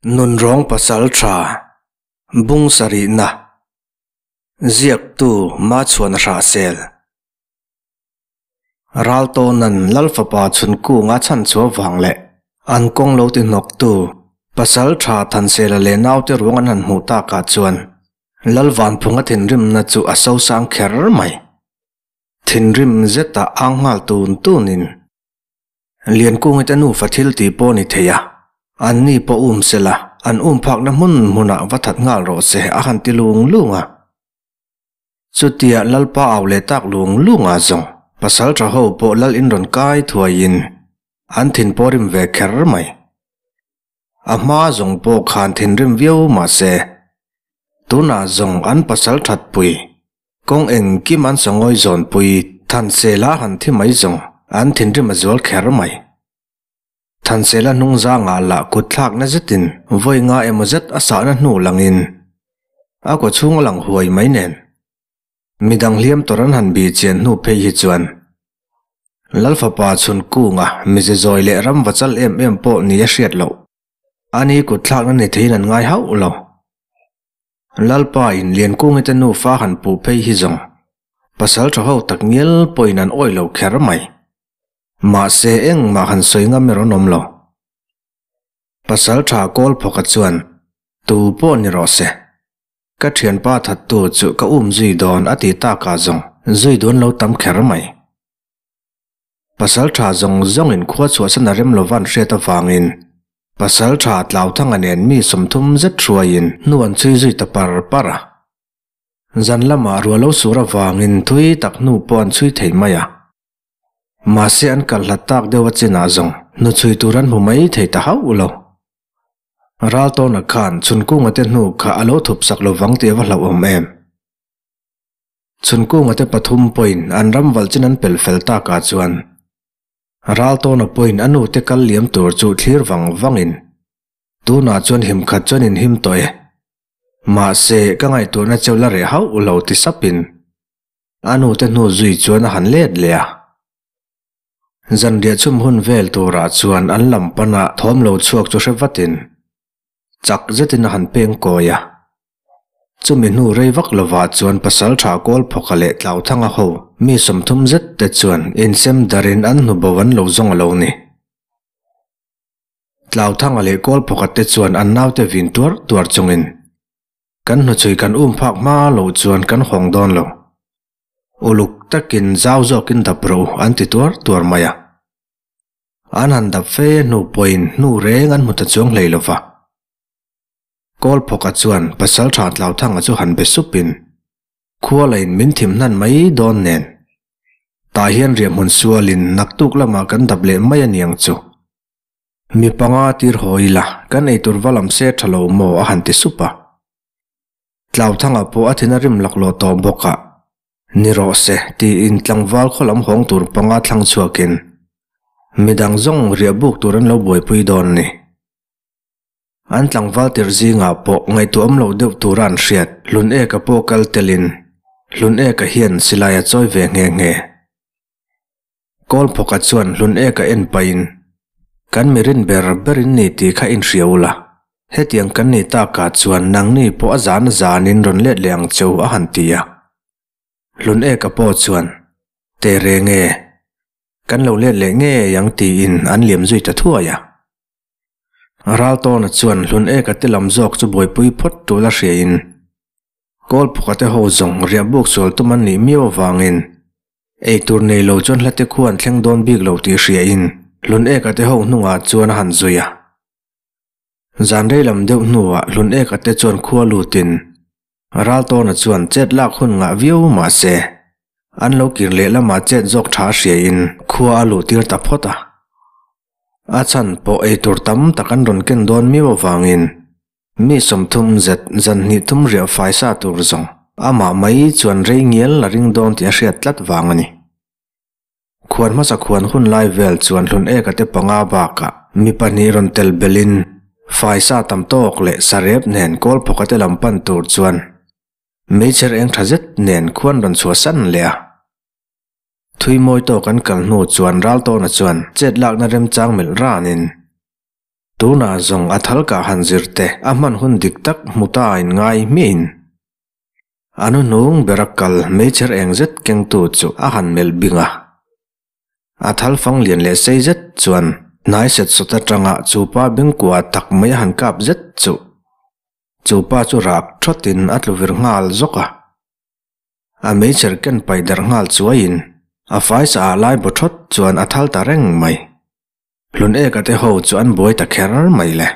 Nunrawng Pasalṭha Bung sarihna Ziaktu Machhuan Hrahsel Raltawnan Lal fapa chhun kunga chhanchhuah vang leh an kawng lo ti hnawktu Pasalṭha Thansela leh naute ruang an han hmuh takah chuan Lal Vanphunga thinrimna chu a sosang kher mai. Thinrim zeta ang nghal tun tunin Liankungi te nufa thil tih pawh ni thei a, an ni pawh um se la, an um phakna hmun hmunah va that nghal rawh se a han ti lung lung a. Chutia Lalpa au leh tak lung lung ah zawng pasal tha ho pawh Lal in rawn kai thuaiin an thin pawh rim ve kher mai. A hma zawng pawh khan thinrim viau mah se, tunah zawng an pasal that pui Kawng engkim an sawngawi zawnpui Thansela han thi mai zawng an thinrim a zual kher mai. Thansela hnung zangah lah kut thlakna zetin vawi nga emaw zet a sahna hnu langin a kaw chhung a lang huai mai nen. Midang hliam tawrh an han bih chian hnu phei hi chuan Lalfapa chhun kunga mize zawi leh ram va chal em em pawh ni a hriat loh. Ani kut thlakna ni theiin an ngai hauh lo. Lalpa in Liankungi te nufa han puh phei hi zawng pasal tha ho tak ngial pawhin an awih lo kher mai. Mahse engmah han sawi ngam erawh an awm lo. Pasal tha kawl phawka chuan tu pawh ni rawh se. Ka thianpa thattu chu ka um zui dawn a ti takah zawng zui dun lo tam kher mai. Pasal tha zawng zawngin khua chhuahsan a rem lova an hriat avangin Pasal tha Tlauthanga nen mi 30 zet hruaiin hnu an chhui zui ta par par a. Zan lamah ruah lo sur avangin thui tak hnu pawh an chhui thei mai a. Mahse an kal hlat tak deuh a chinah zawng hnu chhui tur an hmu mai thei ta hauh lo. Raltawna khan Chhunkunga te hnu kha a lo thup sak lovang tih a va hlauhawm em. Chhunkunga te pathum pawhin an ram valh chin an pel fel takah chuan Raltawna pawhin a nu te kal liam tur chu thlir vang vangin tunah chuan him khat chuan in him tawh e. Mahse, ka ngaihtuahna cheu la reh hauh lo ti sapin a nu te hnu zui chuan a han let leh a. Zanriah chhum hun vel turah chuan an lam pana thawm lo chhuak chu hre vatin chak zetin a han peng kawi a. Chumi hnu rei vak lovah chuan pasal tha kawl phawka leh Tlauthanga ho mi 30 zet te chuan insem darin an hnu bo an lo zawng a lo ni. Tlauthanga leh kawl phawka te chuan an naute vin tuar tuar chungin kan hnuchhui kan um phak hma loh chuan kan hawng dawn lo. Uluk takin zau zawkin dap rawh u an ti tuar tuar mai a. An han dap fe hnu pawhin hnu reng an hmu ta chuang hlei lova. Kawlphawka chuan pasal tha Tlauthanga chu han be supin, Khuala in min thim hnan mai dawn nen. Tah hian riahhmun sualin naktuk lamah kan dap leh mai a niang chu. Mi panga tir haw ila, kan eitur va lam se tha lo maw a han ti sup a. Tlauthanga pawh a thin a rim laklawh tawh bawk a, Ni rawh se tiin tlangval khaw lam hawng tur panga thlang chhuakin midang zawng riah buk tur an lo buaipui dawn a ni. An tlangval tirh zingah pawh ngaihtuahawm loh deuh tura an hriat. Hlun eka pawh kal telin Hlun eka hian silai a chawi ve nghe nghe. Kawlphawka chuan Hlun eka en pahin, Kan mi rin ber ber in ni tih kha inhria ula, hetiang kan ni takah chuan nangni pawh a zan a zanin rawn let leh ang cheu a han ti a. Hlun eka pawh chuan, Teh reng e, kan lo let leh ngei ang tiin an liam zui ta thuai a. Raltawna chuan hlun eka te lam zawk chu buaipui phawt tul a hriain Kawlphuka te ho zawng riah buk sual tum an nih miau avangin eitur nei lo chuan hlate khu an thleng dawn bik lo tih hriain hlun eka te ho hnungah chuan a han zui a. Zan rei lam deuh hnuah hlun eka te chuan khua lutin Raltawna chuan chet lak hun ngah viau mahse an lo kir leh lamah chet zawk tha hriain khua a luh tir ta phawt a. A chhan pawh eitur tam tak an rawn ken dawn miau avangin mi 30 zet zan hnih thum riah fai sa tur zawng amah mai chuan rei ngial a ring dawn tih a hriat tlat vang a ni. Khuan hmasa khuan hun lai vel chuan hlun eka te panga bakah mi pahnih rawn tel belin faisa tam tawk leh sarep nen kawl phawka te lam pan tur chuan meichher eng tha zet nen khuan rawn chhuah san leh a. Thui mawi tawk an kal hnu chuan Raltawna chuan chet lakna remchang melh ranin. Tunah zawng a thal kah han zir te a hman hun dik tak hmu ta in ngai hmiahin a hnuhnung bera kal meichher eng zet kengtu chu a han melh bing a. A thal fang lian leh sei zet chuan hnai set sawt atanga chu pa bengkua tak mai a han kap zet chu chu pa chu rak thawtin a tlu vir nghal zawk a. A meichher ken paih darh nghal chuaiin a faisa ah lai baw thawt chuan a thal ta reng mai. Hlun eka te ho chu an buai ta kher mai le.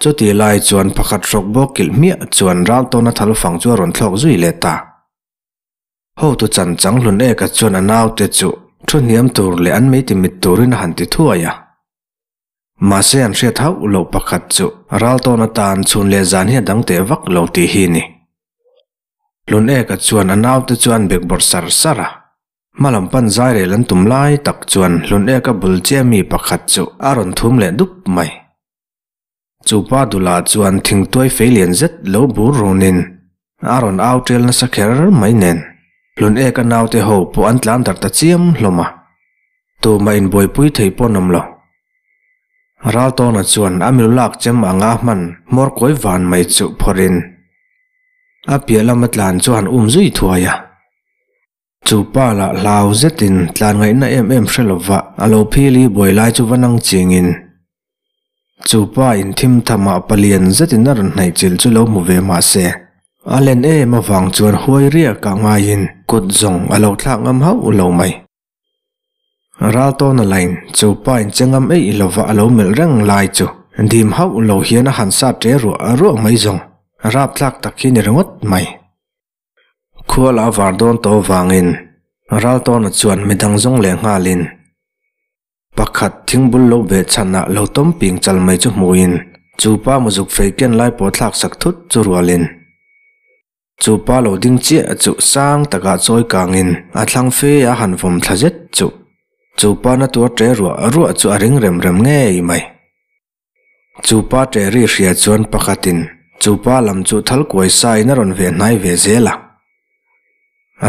Chuti lai chuan pakhat hrawk bawk kilh hmiah chuan ral tawna thal fang chu a rawn thlawk zui leh ta. Hotu chan chang hlun eka chuan a naute chu thu hniam tur leh an meiti mit turin a han ti thuai a. Mahse an hriat hauh loh pakhat chu ral tawn atan chhun leh zan hi a dang teh vak lo tih hi ni. Hlun eka chuan a naute chu an bek bawrh sar sar a. Hmalam pan zai rel an tum lai tak chuan hlun eka bul chiah mi pakhat chu a rawn thum leh dup mai. Chu pa dulah chuan thingtuai fei lian zet lo bur runin a rawn au ṭel nasa kher mai nen hlun eka naute ho pawh an tlan darh ta chiam hlawm a. Tumah inbuaipui thei pawh an awm lo. Raltawna chuan a milu lak chem anga hman hmawr kawi van mai chu phawrhin a piah lama tlan chu a han um zui thuai a. Chu pa lah hlau zetin tlan ngaihna em em hre lova a lo phili buai lai chu va nang chingin chu pa in thim thamah palian zetin a rawn hnaih chilh chu lo hmu ve mah se a len em avang chuan huai riak ah ngaiin kut zawng a lo thlak ngam hauh lo mai. Raltawna lain chu pa in che ngam eih lova a lo melh reng lai chu dim hauh lo hian a han sat ṭe ruah ruah mai zawng rapthlak tak hi ni ringawt mai. Khual a var dawn tawh avangin Raltawna chuan midang zawng leh nghalin pakhat thingbul lo beh chhanah lo tawm ping chal mai chu hmuhin chu pa muzuk fei ken lai pawh thlak sak thut chu rualin chu pa lo ding chiah chu sang takah chawi kangin a thlang fe a han vawm thla zet chu chu pa na tuar ṭe ruah ruah chu a ring rem rem ngei mai. Chu pa ṭe ri hria chuan pakhatin chu pa lam chu thal kuai sain a rawn ve hnai ve zel a.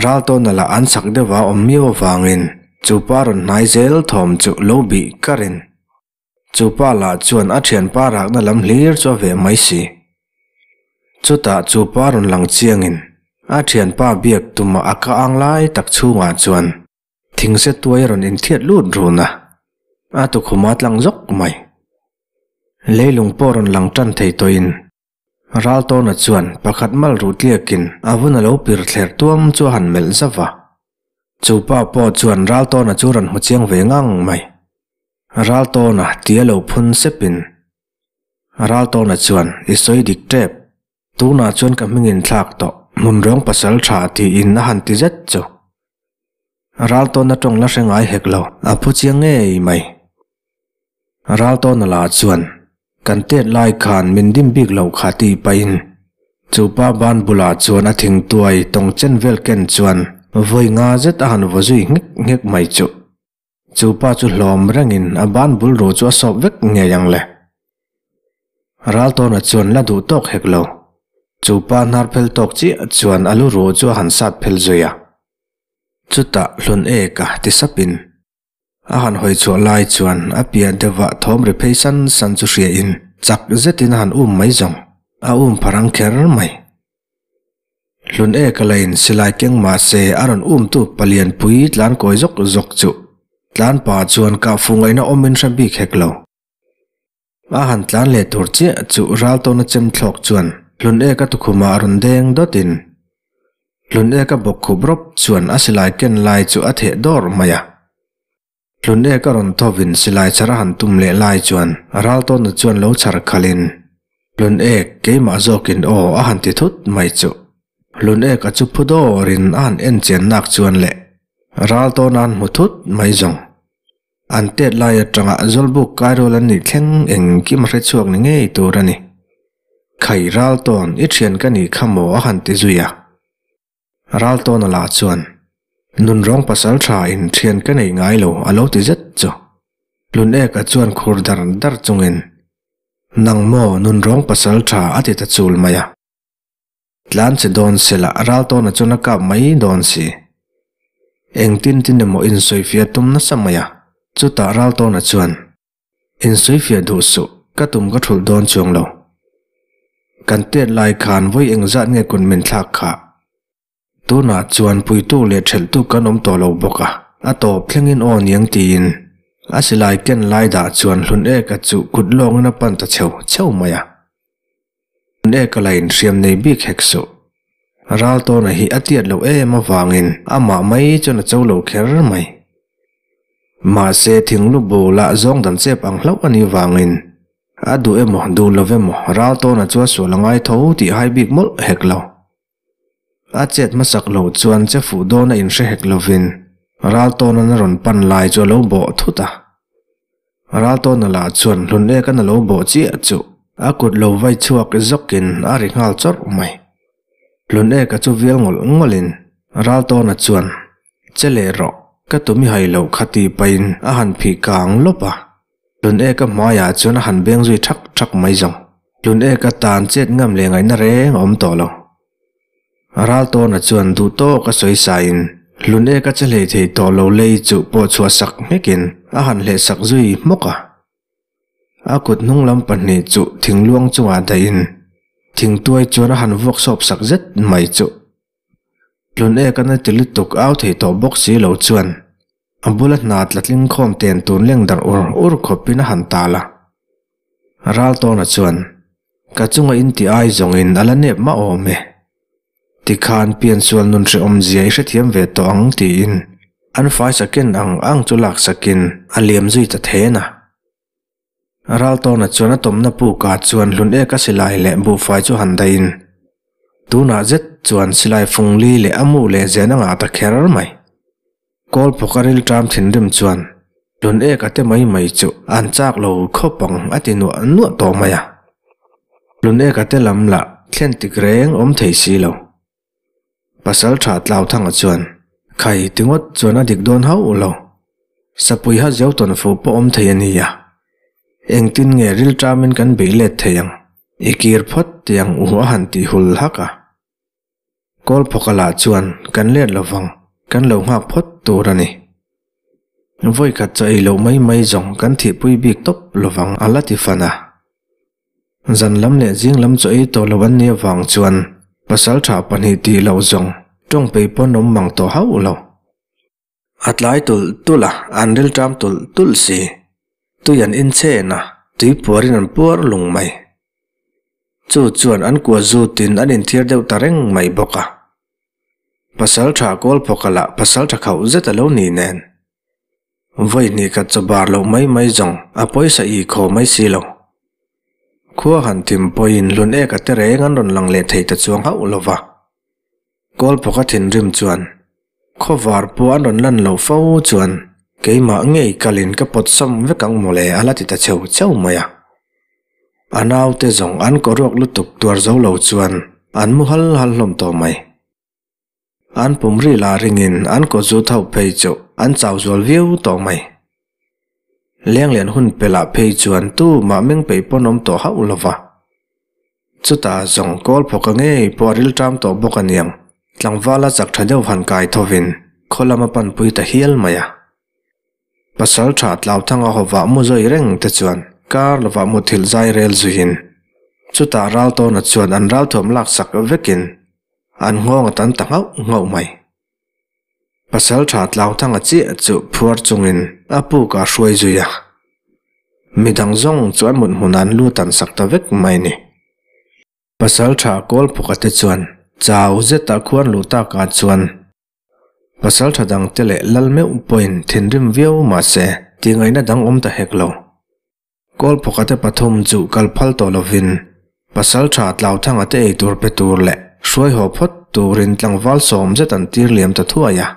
Ral tawna lah an chak deuh a awm miau avangin chu pa rawn hnai zel thawm chu lo bih karin chu pa lah chuan a thianpa rakna lam hlir chu a veh mai si. Chutah chu pa rawn lang chiangin a thianpa biak tuma a ka ang lai tak chhungah chuan Thingse tuai a rawn inthiat lut run a, a tukhum a tlang zawk mai. Leilung pawh rawn lang tan thei tawhin Raltawna chuan pakhat mal ruh tliakin a vun a lo pir thler tuam chu a han melh zauh a. Chu pa pawh chuan Raltawna chu rawn hmu chiang ve ngang mai. Raltawna tia lo phun sepin Raltawna chuan i sawi dik tep. Tunah chuan ka hming inthlak tawh, hmun rawng pasal tha tiin a han ti zet chu. Raltawna tawng la hre ngai hek lo, a phu chiang ngei mai. Raltawna lah chuan, Kan tet lai khan min dim bik loh kha tih pahin chu pa ban bulah chuan a thingtuai tawng chen vel ken chuan vawi nga zet a han vaw zui nghek nghek mai chu. Chu pa chu hlawm rengin a ban bul ruh chu a sawp vek ngei ang le. Raltawna chuan la duh tawk hek lo. Chu pa hnar phel tawk chiah chuan a lu ruh chu a han sat phel zui a. Chutah hlun ek a ti sapin a han hawi chhuah lai chuan a piah deuhah thawm ri phei san san chu hriain chak zetin a han um mai zawng a um pharang kher mai. Hlun ek a lain silai keng mah se a rawn um tu palian pui tlan kawi zawk zawk chu tlan pa chuan kah fuh ngaihna awmin hre bik hek lo. A han tlan leh tur chiah chu ral tawna chem thlawk chuan hlun ek a tukhumah a rawn deng dawtin hlun ek a bawk khup rawp chuan a silai ken lai chu a theh dawr mai a. Hlun ek a rawn thawvin silai chhar a han tum leh lai chuan ral tawna chuan lo chhar khalin, Hlun ek, keimah zawkin aw a han ti thut mai chu. Hlun ek a chu phu dawrin a han en chian nak chuan leh ral tawna an hmu thut mai zawng. An tet lai atanga Zawlbuk kairual an nih thleng engkim a hre chhuak ni ngei tur a ni. Khai ral tawn i thian ka nih kha maw a han ti zui a. Raltawna lah chuan, Nunrawng pasal tha in thian ka nei ngai lo a lo ti zet chu. Luneka chuan khur dar dar chungin, Nang maw nunrawng pasal tha a ti ta chul mai a. Tlan che dawn se lah Raltawna chuan a kap mai dawn si. Engtin tin emaw insawifiah tum nasa mai a. Chutah Raltawna chuan. Insawifiah duh suh, ka tum ka thulh dawn chuang lo. Kan tet lai khan vawi engzat nge kut min thlak kha? Tunah chuan puitu leh thelhtu kan awm tawh lo bawk a, a tawp thlengin aw niang tiin a silai ken lai dah chuan hlun eka chu kut lawngin a pan ta cheu cheu mai a. Hlun eka la inhriam nei bik hek suh. Raltawna hi a tiat loh em avangin amah mai chuan a cho lo kher mai. Mahse thinglu bulah zawng dan chep ang hlauh a nih vangin a duh emaw duh lo emaw Raltawna chu a sual a ngai tho tih hai bik mawlh hek lo. A chet hmasak loh chuan che fuh dawn a inhre hek lovin Raltawna'n a rawn pan lai chu a lo bawh thut a. Raltawna lah chuan hlun ekan a lo bawh chiah chu a kut lo vai chhuak zawkin a ri nghal chawrh mai. Hlun eka chu vial ngawlh ngawlhin Raltawna chuan Che leh rawh, ka tumi hai loh kha tih pahin a han phih kang lawp a. Hlun eka hmaiah chuan a han beng zui thak thak mai zawng. Hlun eka tan chet ngam leh ngaihna reng a awm tawh lo. Raltawna chuan duh tawk a sawi sain hlun eka che hlei thei tawh lo lei chu pawh chhuah sak nghekin a han hleh sak zui hmawk a. A kut hnung lam pahnih chu thingluang chungah dahin thingtuai chuan a han vuak sawp sak zet mai chu. Hlun eka na ti lutuk au thei tawh bawk si lo chuan a bula hna tla tling khawm ten tun leng darh ur ur khawpin a han tal a. Raltawna chuan, Ka chunga in ti ai zawngin a la nep mah awm e. Tikhan piansual nun hrehawmzia i hrethiam ve tawh ang tiin an fai saken ang ang chu lak sakin a liam zui ta then a. Raltawna chuan a tawmna pukah chuan hlun eka silai leh buhfai chu han daihin tunah zet chuan silai fungli leh a mu leh zen a ngah ta kher mai. Kawl phawk a rilṭam thinrim chuan hlun ek a te mai mai chu an chak lo khawp ang a ti nuah nuah tawh mai a. Hlun ek a te lam lah thlen tik reng awm thei si lo. Pasal tha Tlauthanga chuan khai ti ngawt chuan a dik dawn hauh lo. Sapui ha zeu tawn fuh pawh awm thei a nia. Engtin nge rilṭamin kan beih let thei ang? I kir phawt tiang u a han ti hul hak a. Kawlphawka lah chuan kan let lo vang, kan lo nghak phawt tur a ni. Vawikhat chaw ei loh mai mai zawng kan thihpui bik tawp lo vang a la ti fan a. Zan lam leh zing lam chaw ei tawh lo an nih avang chuan pasaltha pahnih tih loh zawng tawng pei pawn awm mang tawh hauh lo. A tlai tulh tulh a, an rilṭam tulh tulh si. Tui an inchen a, tui puarin an puar lung mai. Chu chuan an kua zutin an inthiar deuh ta reng mai bawk a. Pasal tha kawl phawka lah pasal tha khauh zet a lo ni nen. Vawi hnih khat chaw bar loh mai mai zawng a pawisa i khaw mai si lo. Khua han thim pawhin hlun eka te reng an rawn lang leh thei ta chuang hauh lo va. Kawlphawka thinrim chuan khawvar pawh an rawn lan loh fo chuan keimah ngei kalin ka pawt sawm vek ang mawle a la ti ta cheu cheu mai a. A naute zawng an kawruak lutuk tuar zo lo chuan an mu hal hal hlawm tawh mai. An pum ri lah ringin an kaw zu tho phei chu an chau zual viau tawh mai. Lenglian hun pelah phei chuan tumah meng peih pawn awm tawh hauh lova. Chutah zawng kawl phawka ngei pawh a rilṭam tawh bawk a niang, tlangvala chak ṭha deuh han kai thovin khaw lam a panpui ta hial mai a. Pasal ṭha Tlauthanga hovah mu zawi reng te chuan kar lovah muthilh zai rel zuiin chutah Raltawna chuan an ralthuam laksak vekin an nghawng a tan ta nghauh nghauh mai. Pasal tha Tlauthanga chiah chu phuar chungin a puk a hruai zui a. Midang zawng chu an mut hmunah an lu tan sak ta vek mai ni. Pasal tha Kawlphuka te chuan chau zeta khuan luh takah chuan pasal tha dangte leh lal meuh pawhin thinrim viau mahse tihngaihna dang awm ta hek lo. Kawlphawka te pathum chu kal phal tawh lovin Pasalṭha Tlauthanga te eitur pe tur leh hruai haw phawt turin tlangval sawm zet an tir liam ta thuai a.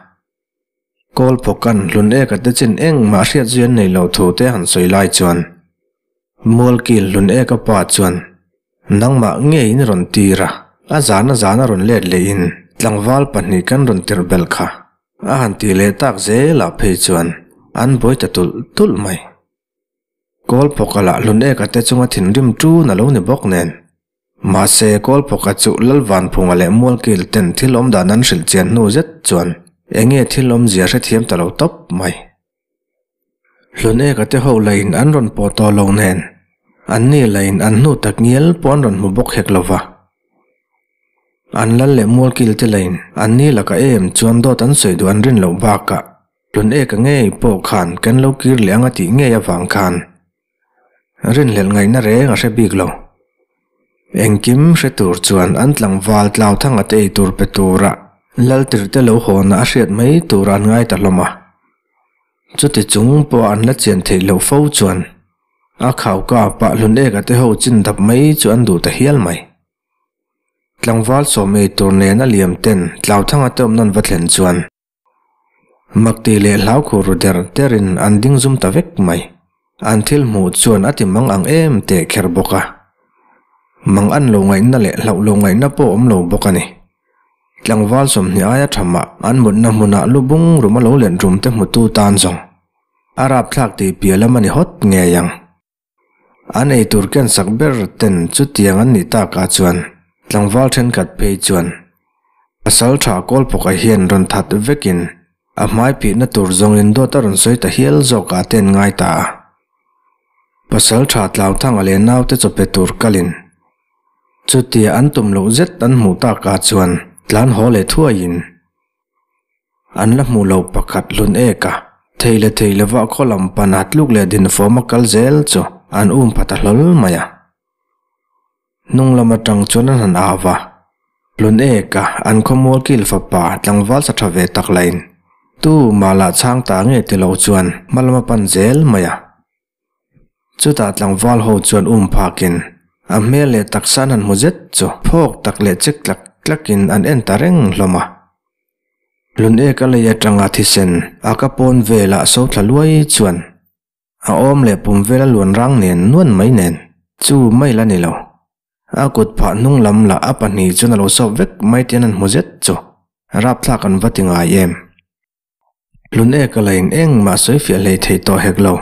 Kawlphawka'n hlun eka te chin engmah hriat zui an nei lo thu te han sawi lai chuan Mualkil hlun eka pa chuan nangmah ngeiin rawn tir a, a zan a zan a rawn let lehin tlangval pahnih kan rawn tirh belh kha a han tih leh tak zelah phei chuan an buai ta tulh tulh mai. Kawlphawka lah hlun eka te chunga thinrim ṭun a lo ni bawk nen. Mahse, Kawlphawka chu Lalvanphunga leh Mualkil ten thil awm dan an hrilh chian hnu zet chuan eng nge thil awmzia hrethiam ta lo tawp mai. Hluneka te ho lain an rawn pawh tawh lo nen, anni lain an hnu tak ngial pawh an rawn hmu bawk hek lo va. An lal leh mualkil te lain anni laka em chuan dawt an sawi duh an rin loh bakah Hluneka ngei pawh khan kan lo kir leh ang a tih ngei avang khan rinhlelh ngaihna reng a hre bik lo. Engkim hre tur chuan an tlangval Tlauthanga te ei tur pe tura Laltirte lo hawnah a hriat mai tur an ngai ta hlawm a. Chuti chung pawh an la chian theih loh fo chuan a khau kap ah hlun eka te ho chin dap mai chu an duh ta hial mai. Tlangval sawm ei tur nen a liam ten Tlauthanga te awmna an va thlen chuan Makti leh hlau khur ru der der in an ding zum ta vek mai. An thil hmuh chuan a ti mang ang em teh kher bawk a. Mang an lo ngaihna leh hlauh lo ngaihna pawh awm lo bawk a ni. Tlangval 20 aia tha mah an mutna hmunah lu bung rum a lo let rum te hmutu tan zawng a rapthlak tih piah lam a ni hawt ngei ang. An eitur ken sak ber ten chutiang an nih takah chuan tlangval thenkhat phei chuan pasal tha Kawlpawka hian rawn that vekin a hmai phihna tur zawngin dawt a rawn sawi ta hial zawkah te an ngai ta a. Pasal tha Tlauthanga leh naute chawpe tur kalin Chutia an tum loh zet an hmuh takah chuan tlan haw leh thuaiin an la hmuh loh pakhat hlun ek a, thei leh thei lova khaw lam pana tluk leh dinfawm a kal zel chu an um pha ta hlawl mai a. Hnung lam atang chuan an han au va, hlun ek a an khawmual kil fapa tlangval sa tha ve tak lahin tu mah lah chhang ta nge ti lo chuan hma lam a pan zel mai a. Chutah tlangval ho chuan um phakin a hmel leh taksa an han hmu zet chu phawk tak leh chek tlak tlakin an en ta reng hlawm a. Hlun-eka lei atanga thisen a ka pawn velah so thla luai chuan a awm leh pum vela luan rang nen nuan mai nen chu mai la ni lo. A kut phah hnung lam lah a pahnih chuan a lo sawp vek mai tian an hmu zet chu rapthlak an va ti ngai em. Hlun eka la in engmah sawi fiah hlei thei tawh hek lo.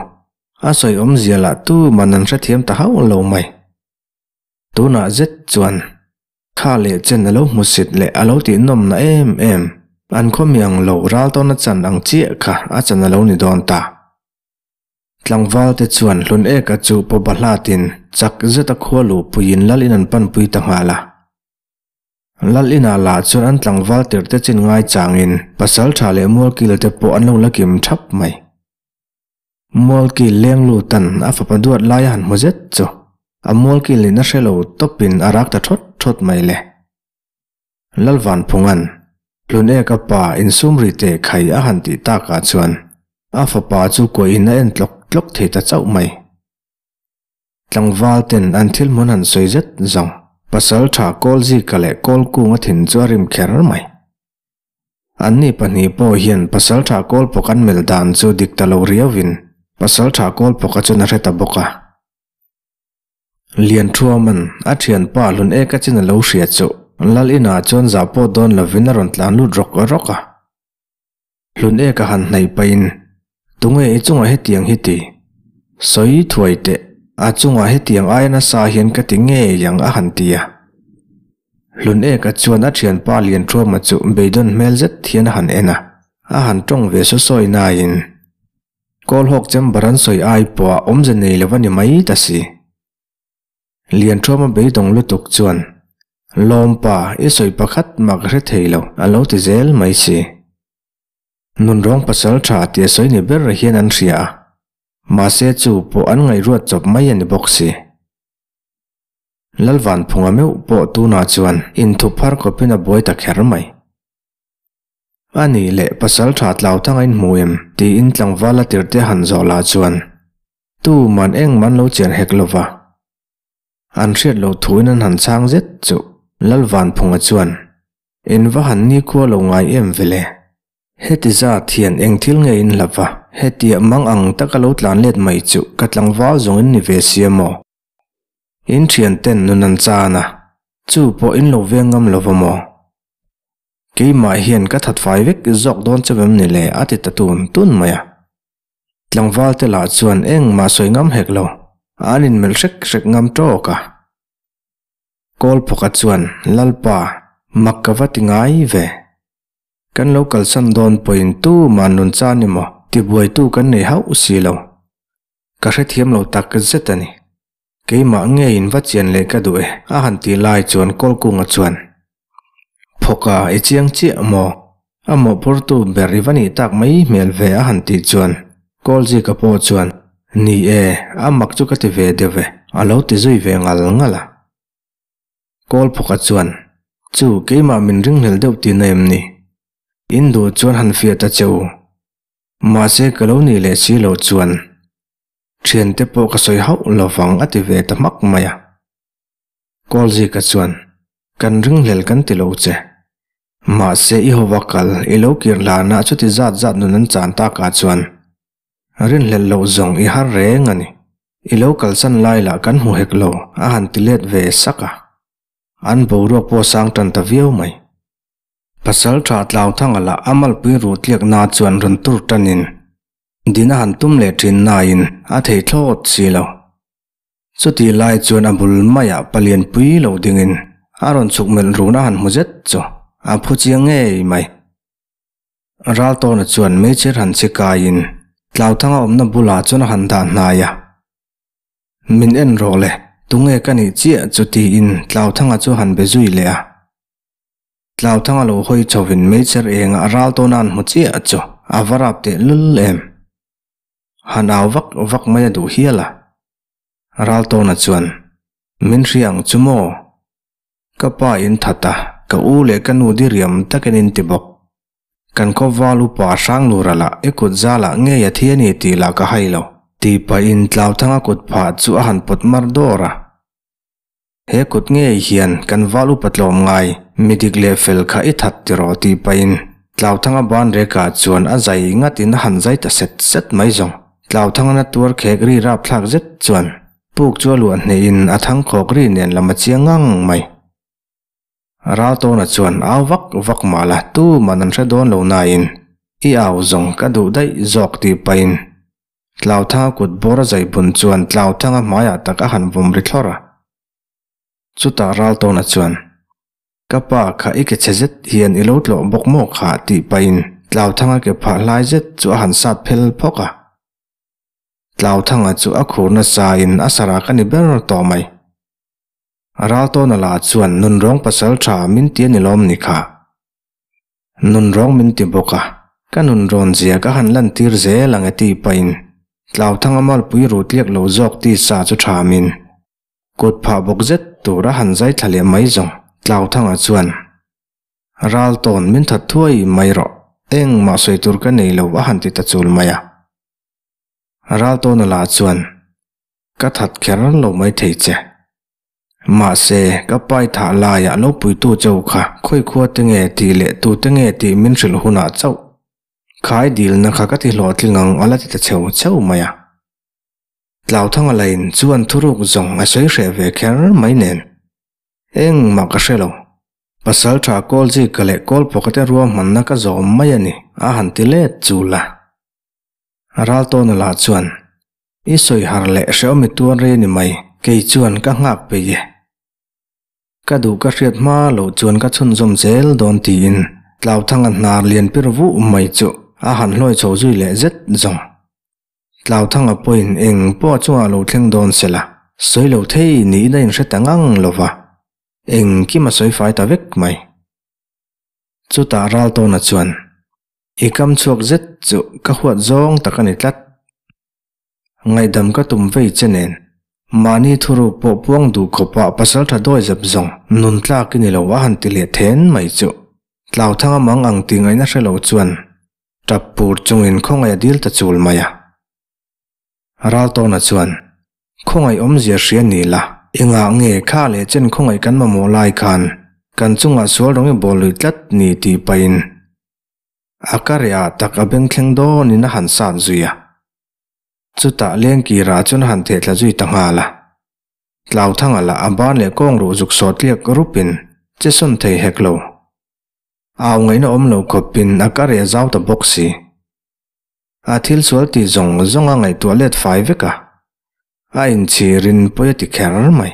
A sawi awmzia lah tu man an hrethiam ta hauh lo mai. Tunah zet chuan kha leh chen a lo hmusit leh a lo tihnawmna em em, an khawmi ang lo ral tawna chan ang chiah kha a chan a lo ni dawn ta. Tlangval te chuan Hlun eka chu pawba hlatin chak zeta khua luhpuiin lal in an panpui ta nghal a. Lal inah lah chuan an tlangval tirhte chin ngai changin pasaltha leh mualkil te pawh an lo la kim thap mai. Mualkil leng lutan a fapa duat lai a han hmu zet chu a mualkil in a hre lo tawpin a rak ta thawt thawt mai le. Lal Vanphunga'n Hluneka pa insum ri teh khai a han tih takah chuan a fapa chu kuahin a en tlawk tlawk thei ta chauh mai. Tlangval ten an thil hmun han sawi zet zawng. Pasal tha kawl zika leh kawl kung a thin chu a rim kher mai. Anni pahnih pawh hian pasal tha kawl pawk an melh dan chu dik ta lo riauin pasal tha kawl pawka chuan a hre ta bawk a. Lianthuaman a thianpa hlun eka chin a lo hria chu Lal inah chuan zah pawh dawn lovin a rawn tlan lut rawk rawk a. Hlun eka han hnaih pahin, Tunge i chungah hetiang hi ti? Sawi thuai teh, a chungah hetiang aia nasa hian ka ti ngei ang a han ti a. Hlun eka chuan a thianpa Lianthuama chu beidawn hmel zet hian a han en a, a han tawng ve saw sawi nain, Kawlhawk chamber an sawi ai pawh a awmze nei lo a ni mai ta si. Lianthuama beidawng lutuk chuan, Lawmpa, i sawi pakhat mah ka hre thei lo, a lo ti zel mai si. Nunrawng pasal tha tia sawi ni ber hian an hria a, mahse chu pawh an ngaihruat chawp mai a ni bawk si. Lalvanphunga meuh pawh tunah chuan inthup har khawpin a buai ta kher mai. A nih leh pasal tha Tlauthanga in hmu em? tiin tlangval a tirhte han zawh lah chuan, Tu man eng man lo chian hek lova. An hriat loh thuin an han chhang zet chu Lalvanphunga chuan, In va han nikhua lo ngai em vele. Heti zat hian eng thil nge in hlava, hetiah mang ang taka lo tlan let mai chu ka tlangval zawng in ni ve sia maw? In thian ten nun an chan a, chu pawh in lo veng ngam lova maw? Keimah hian ka that fai vek zawk dawn che vem ni le a ti ta tun tun mai a. Tlangval te lah chuan engmah sawi ngam hek lo, an inmelh hrek hrek ngam tawk a. Kawlphawka chuan, Lalpa, mak ka va ti ngai ve. Kan lo kalsan dawn pawhin tu mah nun chan emaw tibuaitu kan nei hauh si lo. Ka hrethiam lo tak zet a ni. Keimah ngeiin va chian leh ka duh e, a han ti lai chuan Kawlkunga chuan, Phawka i chiang chiah maw? A mawhphurtu ber i va nih tak mai hmel ve a han tih chuan Kawlzika pawh chuan, Ni e, a mak chu ka ti ve deuh e, a lo ti zui ve ngal ngal a. Kawlphawka chuan, Chu, keimah min ringhlel deuh tihna em ni? In duh chuan han fiah ta che u. Mahse ka lo nih leh si lo chuan thiante pawh ka sawi hauh lo vang a ti ve ta hmak mai a. Kawlzika chuan, Kan ringhlel kan ti lo che. Mahse i hova kal i lo kir hlana chuti zat zat nun an chan takah chuan rinhlelh loh zawng i har reng a ni. I lo kalsan lai lah kan hmu hek lo a han ti let ve sak a. An boruak pawh sang tan ta viau mai. Pasal tha Tlauthanga lah a malpui ruh tliakna chuan rawn tur tanin din a han tum leh thin nain a thei thlawt si lo. Chutih lai chuan a bul maiah palian pui lo dingin a rawn chhuk melh run a han hmu zet chu a phu chiang ngei mai. Raltawna chuan meichher han chhi kaiin Tlauthanga awmna bulah chuan a han dah hnai a. Min en rawh le, tunge ka nih chiah chu tiin Tlauthanga chu han be zui leh a. Tlauthanga lo hawi chhovin meichher engah ral tawn a an hmu chiah chu a va rap teh lul em. Han au vak vak mai a duh hial a. Ral tawna chuan, Min hria ang chu maw? Ka pa in that a, ka u leh ka nu diriam takin in ti bawk. Kan khawval upa Hranglura lah i kut zalah ngei a thi a ni tih lah ka hai lo, tih pahin Tlauthanga kut phah chu a han pawt mar dawr a. He kut ngei hian kan val upa tlawm ngai, mi dik leh fel kha i that tiraw tih pahin Tlauthanga ban rekah chuan a zai ngatin a han zai ta set set mai zawng. Tlauthanga na tuar khek ri rapthlak zet chuan puk chu a luah hnehin a thangkhawk ri nen lam a chiang ngang mai. Raltawna chuan au vak vak mah la tuman an hre dawn lo nain i au zawng ka duh daih zawk tih pahin Tlauthanga kut bawr a zai bun chuan Tlauthanga hmaiah tak a han vawm ri thlawr a. Chutah Raltawna chuan, Ka pa kha i ke chhe zet hian i lo tlawh bawk maw kha tih pahin Tlauthanga ke phah hlai zet chu a han sat phel phawk a. Tlauthanga chu a khur nasain a sarah ka ni ber tawh mai. Raltawna lah chuan nunrawng pasal tha min ti a ni lawm ni kha. Nunrawng min ti bawk a, ka nunrawn zia ka han lantir zel ang e tih pahin Tlauthanga malpui ruh tliak lo zawk tisa chu thamin kut phah bawk zet tur a han zai thla leh mai zawng. Tlauthanga chuan, Ral tawn min that thuai mai rawh, engmah sawi tur ka nei lo a han ti ta chul mai a. Ral tawna lah chuan, Ka that kher lo mai thei che. Mahse, ka pai thah laiah lo puitu chauh kha khawi khua te nge tih leh tu te nge tih min hrilh hunah chauh khai dilna kha ka ti hlawhtling ang a la ti ta cheu cheu mai a. Tlauthanga lain chuan thuruk zawng a sawi hreh ve kher mai nen. Engmah ka hre lo. Pasal tha Kawlzika leh Kawlphawka te ruahmanna ka zawm mai a ni a han ti let chul a. Raltawna lah chuan I sawi har leh hrehawm i tuar rei a ni mai, kei chuan ka nghak peih e. Ka duh ka hriat hma loh chuan ka chhunzawm zel dawn tiin Tlauthanga hnar lian pir vuh mai chu a han hlawi chho zui leh zet zawng. Tlauthanga pawhin eng pawh a chungah lo thleng dawn se la, sawi lo thei niin a inhre ta ngang lo va, engkim a sawi fai ta vek mai. Chutah Raltawna chuan. I kam chhuak zet chu ka huat zawng tak a ni tlat. Ngaihdam ka tum vei che nen, mahni thuruk pawh puang duh khawpah pasal tha dawi zep zawng nun tlak i ni lo a han ti leh then mai chu. Tlauthanga mang ang tih ngaihna hre lo chuan tap pur chungin khawngaih a dil ta chul mai a. Raltawna chuan, Khawngaih awmzia hria ni la, engah nge kha leh chen khawngaih kan mamawh lai khan kan chungah sual rawng i bawl lui tlat ni tih pahin a ka rehah tak a beng thleng dawnin a han sat zui a. Chutah lengkirah chuan a han theh thla zui ta nghal a. Tlauthanga lah a ban leh kawng ruh zuk sawt tliak rupin che sawn thei hek lo. Au ngaihna awm lo khawpin a ka reh zau ta bawk si. A thil sual tih zawng zawng a ngaihtuah let fai vek a, a inchhirin pawi a ti kher mai.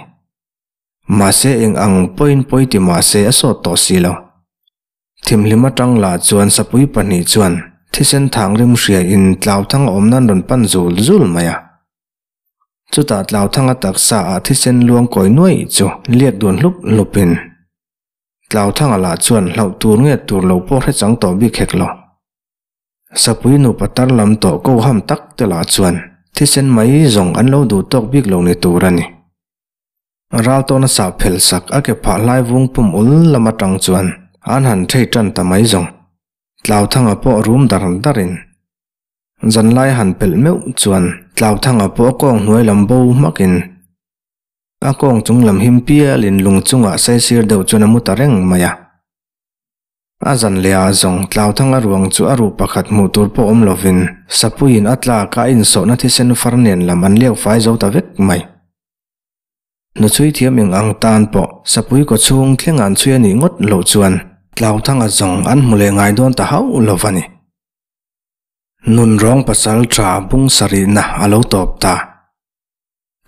Mahse eng ang pawhin pawi ti mahse a sawt tawh si lo. Thimhlim atang lah chuan sapui pahnih chuan thisen thang rim hria in tlauthang a awm nan rawn pan zul zul mai a. Chutah Tlauthanga taksa ah thisen luang kawi nuai chu liak dun hlup hlupin Tlauthanga lah chuan hlauh tur nge tur lo pawh hre chang tawh bik hek lo. Sapui nupa tar lam tawh ko ham tak te lah chuan thisen mai zawng an lo duh tawk bik lo ni tur a ni. Ral tawna sah phel sak a ke phah hlai vung pum ul lam atang chuan an han thei tan ta mai zawng. Tlauthanga pawh rum dar darin Zanlai han pelh meuh chuan Tlauthanga pawh a kawng hnuai lam bo hmakin a kawng chung lam him pialin lung chungah saisir deuh chuan a mu ta reng mai a. A zan leh ah zawng Tlauthanga ruang chu a ruh pakhat hmuh tur pawh awm lovin Sapuiin a tlak a insawhna thisen far nen lam an leu fai zo ta vek mai. Hnuchhui thiam eng ang tan pawh Sapui kaw chhung thleng an chhui a nih ngawt loh chuan Tlauthanga zawng an hmu leh ngai dawn ta hauh lo va ni. Nunrawng pasal tha bung sarihna a lo tawp ta.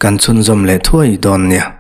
Kan chhunzawm leh thuai dawn nia.